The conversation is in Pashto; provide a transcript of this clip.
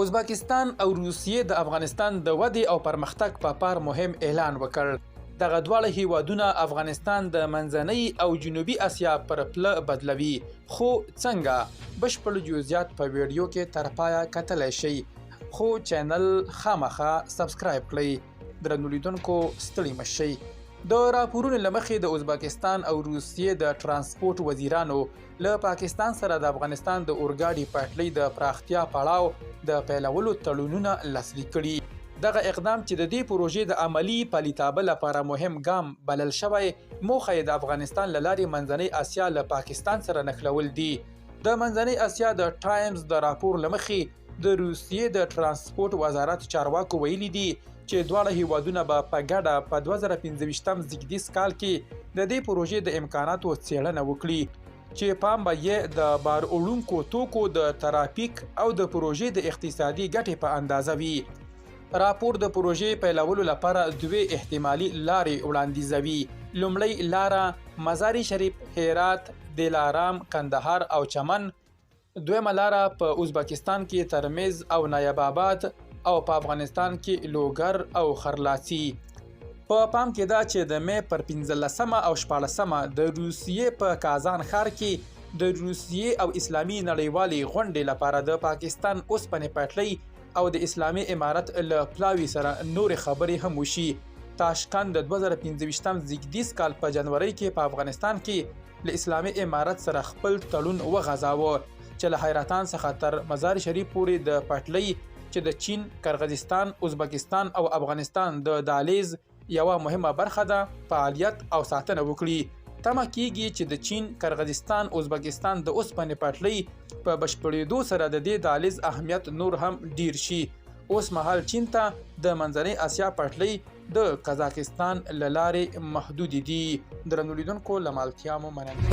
ازبکستان او روسیې د افغانستان د ودې او پرمختګ په پار مهم اعلان وکړ. دغه دواړه هیوادونه افغانستان د منځنۍ او جنوبي اسیا پر پله بدلوي، خو څنګه؟ بشپړ جزئیات په ویډیو کې تر پایه کتلی شئ، خو چینل خامخا سبسکرایب کړئ. درنو لیدونکو ستړي مه شئ. د راپورونو له مخې د ازبکستان او روسیې د ترانسپورت وزیرانو له پاکستان سره د افغانستان د اورګاډي پټلۍ د پراختیا پړاو د پیلولو تړونونه لاسلیک کړي. دغه اقدام چې د دې پروژې د عملي پلیتابه لپاره مهم ګام بلل شوی، موخه یې د افغانستان له لارې منځنۍ اسیا له پاکستان سره نښلول دي. د منځنۍ اسیا د ټایمز د راپور له مخې د روسیې د ترانسپورت وزارت چارواکو ویلي دي چې دواړه هیوادونه به په ګډه په 2025 زیږدیز کال کې د دې پروژې د امکاناتو څېړنه وکړي، چې پام به یې د بار وړونکو توکو د ترافیک او د پروژې د اقتصادي ګټې په اندازه وي. راپور د پروژې پیلولو لپاره دوې احتمالي لارې وړاندیزوي. لومړۍ لاره مزار شریف، هرات، دلارام، کندهار او چمن، دویمه لاره په ازبکستان کې ترمز او نایب آباد او په افغانستان کې لوګر او خرلاڅي. په پام کې ده چې د مې پر 15مه او 16مه د روسیې په کازان ښار کې د روسیې او اسلامي نړیوالې غونډې لپاره د پاکستان اوسپنې پټلۍ او د اسلامي امارت له پلاوي سره نورې خبرې هم وشي. تاشکند د 2025 زیږدیز کال په جنورۍ کې په افغانستان کې له اسلامي امارت سره خپل تړون وغځاوه چې له حیرتان څخه تر مزار شریف پورې د پټلۍ چې د چین، قرغیزستان، ازبکستان او افغانستان د دهلیز یوه مهمه برخه ده، فعالیت او ساتنه وکړي. تمه کیږي چې د چین، قرغیزستان، ازبکستان د اوسپنې پټلۍ په بشپړېدو سره د دې دهلیز اهمیت نور هم ډیر شي. اوس مهال چین ته د منځنۍ اسیا پټلۍ د قزاقستان له لارې محدودې دي. درنو لیدونکو له مالتیا مو مننه.